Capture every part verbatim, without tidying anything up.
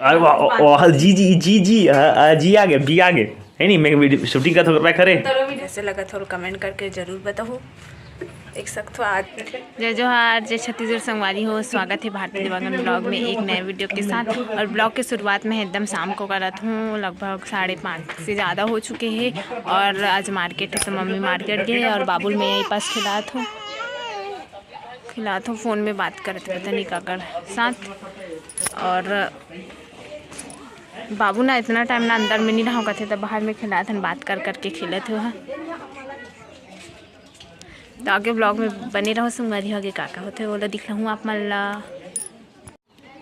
अरे वाह, वाह, जी, जी, जी, जी, हाँ, हाँ, जी आ गया, जी आ गया। है नहीं, मैं वीडियो शूटिंग का थोड़ा करे। चलो, वीडियो कैसे लगा, थोड़ा कमेंट करके जरूर बताओ। एक सख्त आज। जय जोहार, जय छत्तीसगढ़ संगवारी हो, स्वागत है भारती देवांगन ब्लॉग में एक नए वीडियो के साथ। और ब्लॉग के शुरुआत में एकदम शाम को करत हूँ, लगभग साढ़े पाँच से ज़्यादा हो चुके हैं। और आज मार्केट है, तो मम्मी मार्केट गए और बाबुल मैं यहीं पास खिलात हूँ, खिलात हूँ, फ़ोन में बात करत, पता नहीं काकर साथ। और बाबू ना इतना टाइम ना अंदर में नहीं रहो कथे, तो बाहर में खिलात हन, बात कर करके खिलत हो। तो आगे ब्लॉग में बने रहो संगवारी हो, आगे का का होथे ओला दिखलाहूँ आप मन ला।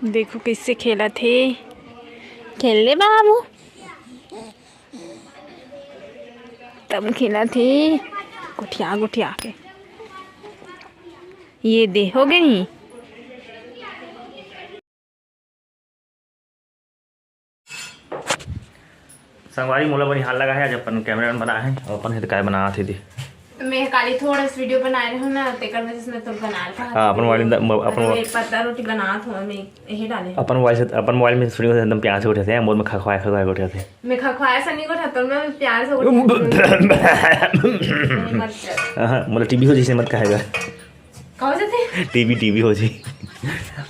देखो कैसे खेलत हे, खेल ले बाबू, तब खेलत हे गोठिया गोठिया के। ये दे हो गई। संगवारी मोला बनिहार लगा है, आज अपन कैमरा बना है और अपन हित काय बना थे दे। मैं काली थोड़ा सा वीडियो बनाए रहूं ना, तेकर वजह से मैं तो बना रहा हाँ, अपन मोबाइल में द-, म-, अपन अरे, पतला रोटी बना था मैं, यही डाले। अपन मोबाइल से, अपन मोबाइल में सुनी एकदम प्यार से उठे थे, मोर में खखवाए, खखवाए उठे थे। मैं खखवाए से नहीं उठा, तो मैं प्यार से उठा। मत कर। हाँ, मतलब टीवी हो जैसे मत कहेगा। कहाँ से थे? टीवी, टीवी हो जी।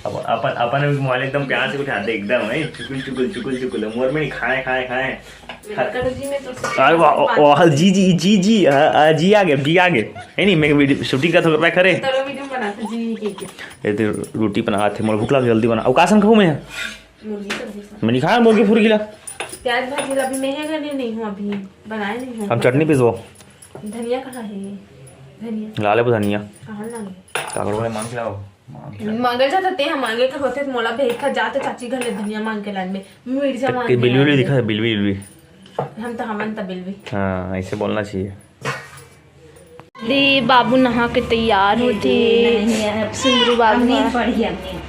अब अपन, अपन मोबाइल एकदम प्यार से उठाते, एकदम, है, चुकुल, चुकुल, चुकुल, चुकुल। मोर में नहीं खाए, खाए, खाए। मेरे कटोरी में तो अरे वाह, वाह, जी, जी, जी, जी, हाँ, हाँ, जी आ गया, जी आ गया। है नहीं, मैं वीडियो शूटिंग का थोड़ा करे। चलो, वीडियो बनाते जी के। ये तो रोटी बना थे, मोर भूख लग, जल्दी बना। अउ का सन खाऊं मैं? मुर्गी सब्जी सन। मैं नहीं खाया मुर्गी फुर्गी ला। प्याज भाजी ला अभी मैं है घर नहीं हूँ, अभी बनाए नहीं हूँ। हम चटनी पिसबो। धनिया कहाँ है? धनिया। ला ले वो धनिया। कहाँ लाने? काकड़ वाले मांग के लाओ। मांग के लाओ। मांगल जाता ते हम मांगे के होते तो मोला भेज था, जाते चाची घर ले धनिया मांग के लान में। मिर्चा मांग के बिलवी लान में। दिखा, बिलवी, बिलवी। हम तो हमन त बिलवी। हाँ, ऐसे बोलना चाहिए। दे बाबू नहा के तैयार होथे। नहीं, नहीं, अब सुंदरू बाबू अब नींद ह। पड़ी, अब नींद।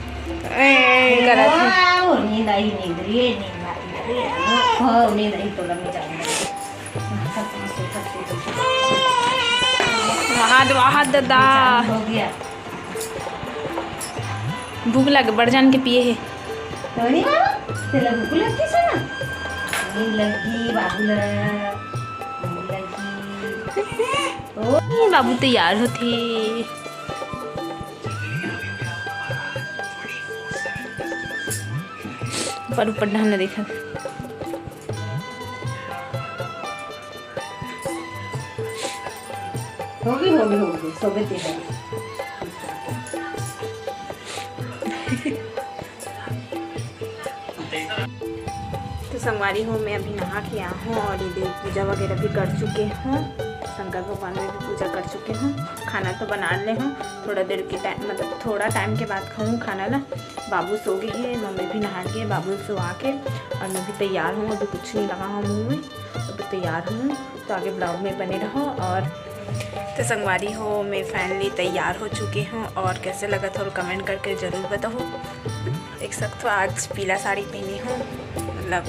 ए, करत हे। वाह, वो नींद आई, नींद रे, नींद आई, नींद आई। हाँ, नींद आई तो लम्बी जाने। वहाद, वहाद दादा। हो गया। भूख लगे, बड़ जान के पिए हे। अरे वाह, तेला भूख लगती से ना? नहीं लगी, बाबू ला। नहीं लगी। ओ, बाबू तैयार होथे। ऊपर, ऊपर ढाल देखा। होगी, होगी, होगी, सोबे तेरा। तो संगवारी हो, मैं अभी नहा के आ हूँ और ये देख पूजा वगैरह भी कर चुके हूँ, शंकर भगवान में भी पूजा कर चुके हूँ। खाना तो बना ले हूँ, थोड़ा देर के टाइम, मतलब थोड़ा टाइम के बाद खाऊँ खाना ला। बाबू सो गए हैं, मम्मी भी नहा के, बाबू सुआ के, और मैं भी तैयार हूँ, अभी कुछ नहीं लगा हूँ मुँह में, अभी तैयार हूँ। तो आगे ब्लॉग में बने रहो। और तो संगवारी हो, मैं फाइनली तैयार हो चुके हूँ और कैसे लगा थोड़ा कमेंट करके ज़रूर बताओ। एक सख्त आज पीला साड़ी पहनी हूँ, मतलब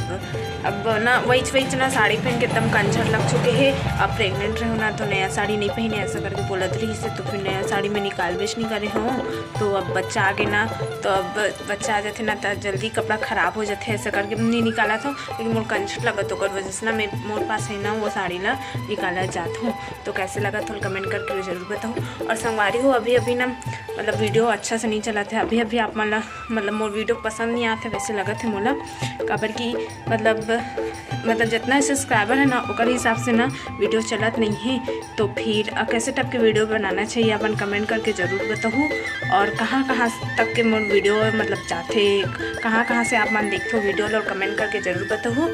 अब ना वही वही ना साड़ी पहन के एकदम कंझर लग चुके हैं। अब प्रेग्नेंट रहो ना तो नया साड़ी नहीं पहने ऐसा करके बोलत रही से, तो फिर नया साड़ी में निकाल बेच नहीं करे हूँ। तो अब बच्चा आ गए ना, तो अब बच्चा आ जाते ना तो जल्दी कपड़ा खराब हो जाते ऐसा करके नहीं निकाला था, लेकिन मोर कंझर लगत ओकर वजह से ना मैं, मोर पास है ना वो साड़ी ना निकाला जात हूँ। तो कैसे लगा थोड़ा कमेंट करके जरूर बताओ। और संगवारी हो अभी अभी ना मतलब वीडियो अच्छा से नहीं चला था, अभी अभी आप मन ला मतलब मोर वीडियो पसंद नहीं आते वैसे लगत है मोला, काबर कि मतलब मतलब जितना सब्सक्राइबर है ना ओकर हिसाब से ना वीडियो चलत नहीं है। तो फिर अ, कैसे टाइप के वीडियो बनाना चाहिए अपन कमेंट करके जरूर बताओ। और कहाँ कहाँ तक के मोर वीडियो मतलब जाते, कहाँ कहाँ से आप मन देखते हो वीडियो ला कमेंट करके जरूर बताओ।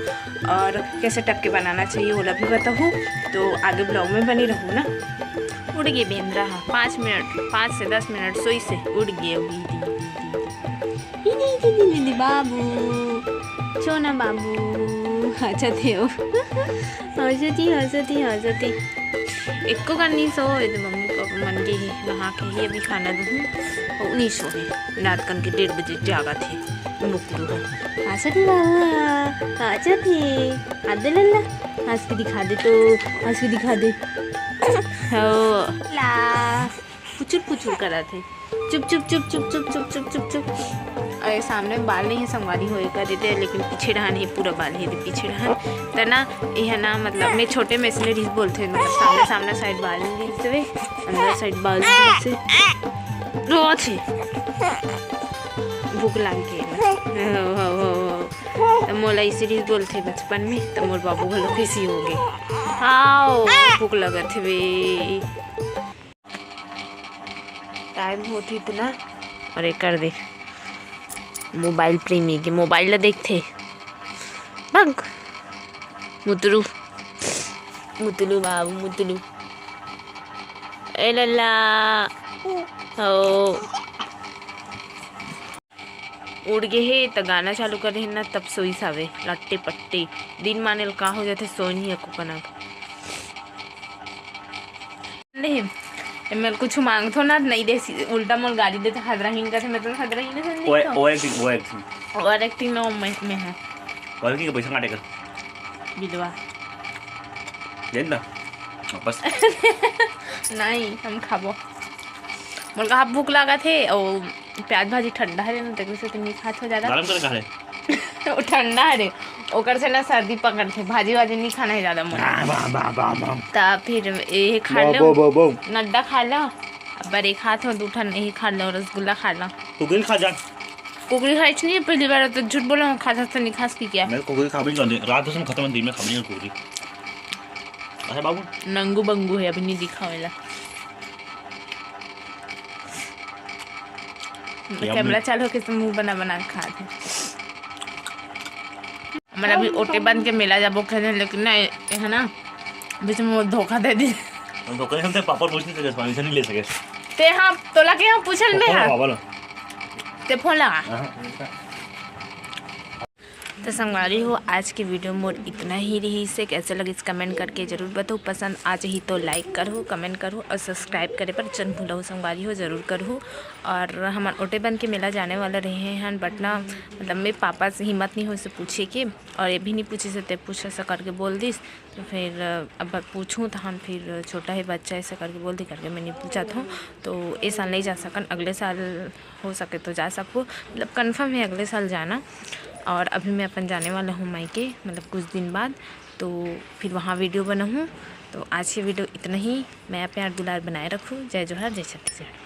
और कैसे टाइप के बनाना चाहिए ओला भी बताओ। तो आगे ब्लॉग में बनी रहू ना। उड़ गए बेंदरा हा, पाँच मिनट, पाँच से दस मिनट सोई से उड़ गए। उड़ी, उड़ी, उड़ी, उड़ी, उड़ी। दीदी, दीदी, दीदी, बाबू, छोना बाबू, अच्छा थे हो। हंसती, हंसती, हंसती। एको कन्नी सो, ये तो मम्मी पापा मन के ही, नहा के ही अभी खाना दूँ। वो नहीं सो है, रात कन के डेढ़ बजे जागा थे, मुकरू है। हंसती बाबू, हंसती। हाथ दे लल्ला, हंस के दिखा दे तो, हंस के दिखा दे। हो। ला। पुचुर पुचुर करा थे। चुप, चुप, चुप, चुप। अरे, सामने बाल नहीं है संगवारी हो, एकर देते, लेकिन पीछे डहान ही पूरा बाल है, पीछे डहान। त ना, यह ना, मतलब, मैं छोटे में इसलिए रिस बोलते हैं, मतलब, सामने, सामने साइड बाल नहीं दिखते हुए, अंदर साइड बाल दिखते। रो छे। भूख लाग गई। हो, हो, हो, हो। त मोला इसे रिस बोलते बचपन में, त मोर बाबू घलो कैसी हो गए। हाँ, भूख लगत हवे। टाइम होत ही इतना, अरे कर दे, मोबाइल प्रेमी के मोबाइल ला देखथे। भग, मुतलू, मुतलू बाबू, मुतलू। ए लल्ला, हो। उड़ गे हे, त गाना चालू करे हे ना, तब सोइस हवे, लट्टे पट्टे। दिन माने ल का हो जाथे, सोई नहीं अको कनक। नहीं, एमे कुछ मांगथो ना, नहीं दे, उल्टा मोल गाली देथे, हदराहीन कथे, मैं तो हदराहीन से नहीं ओए, दिखता। ओए एक्टिंग, ओए एक्टिंग। और एक्टिंग ना मैं, मैं है। और की पैसा काटे कर। बिलवा। दे ना, वापस। नहीं, हम खाबो। मोर का भूख लागत हे, ओ प्याज भाजी ठंडा हरे ना, तेकर से तो नहीं खात हो ज्यादा। गरम करे का है? वो ठंडा हरे, ओकर से ना सर्दी पकड़थे, भाजी वाजी नहीं खाना है ज्यादा मोर। बा, बा, बा, बा, बा। त फिर ये खा बा, लो, बा, बा, बा। नड्डा खा लो, अब एक हाथ हो दू ठन यही खा लो, रसगुल्ला खा लो। कुकरी खा जा। कुकरी खाइच नहीं, पहली बार तो झूठ बोला हूँ, खास तो नहीं खास की क्या? मैं कुकरी खा भी नहीं जानती, रात से खत्म दिन में खा भी नहीं कुकरी। अच्छा बाबू। नंगू बंगू है, अभी नहीं दिखावेला। यम्मी। कैमरा चालू होके तो मुंह बना बना के खात हे। हमर अभी ओटे बन के मेला जाबो कहे, लेकिन ना, ये है ना, बीच में वो धोखा दे दी। हम धोखा नहीं, हम ते पापड़ पूछ नहीं सके, परमिशन नहीं ले सके। ते हाँ, तोला के हम पूछल में फोन हाँ। लगा, बाबा ला। ते फोन लगा। हाँ। तो संगवारी हो, आज के वीडियो मोर इतना ही रहिस हे। कैसे लगिस कमेंट करके जरूर बताओ। पसंद आ जाही तो लाइक करहु, कमेंट करहु और सब्सक्राइब करे पर जन भूलहु संगवारी हो, जरूर करहु। और हमन ओटे बन के मेला जाने वाला रहे हन, but ना, मतलब, मेरे पापा से हिम्मत नहीं होइस पूछे के, और ये भी नहीं पूछिस ते पूछा सा करके बोल दिस। तो फिर अब पूछूँ तहन फिर छोटा है बच्चा ऐसा करके बोल दी करके मैं नहीं पूछा था। तो ये साल नहीं जा सकन, अगले साल हो सके तो जा सकूँ, मतलब कन्फर्म है अगले साल जाना। और अभी मैं अपन जाने वाला हूँ मायके, मतलब कुछ दिन बाद, तो फिर वहाँ वीडियो बनाऊँ। तो आज ये वीडियो इतना ही। मैं प्यार दुलार बनाए रखूँ। जय जोहार, जय छत्तीसगढ़।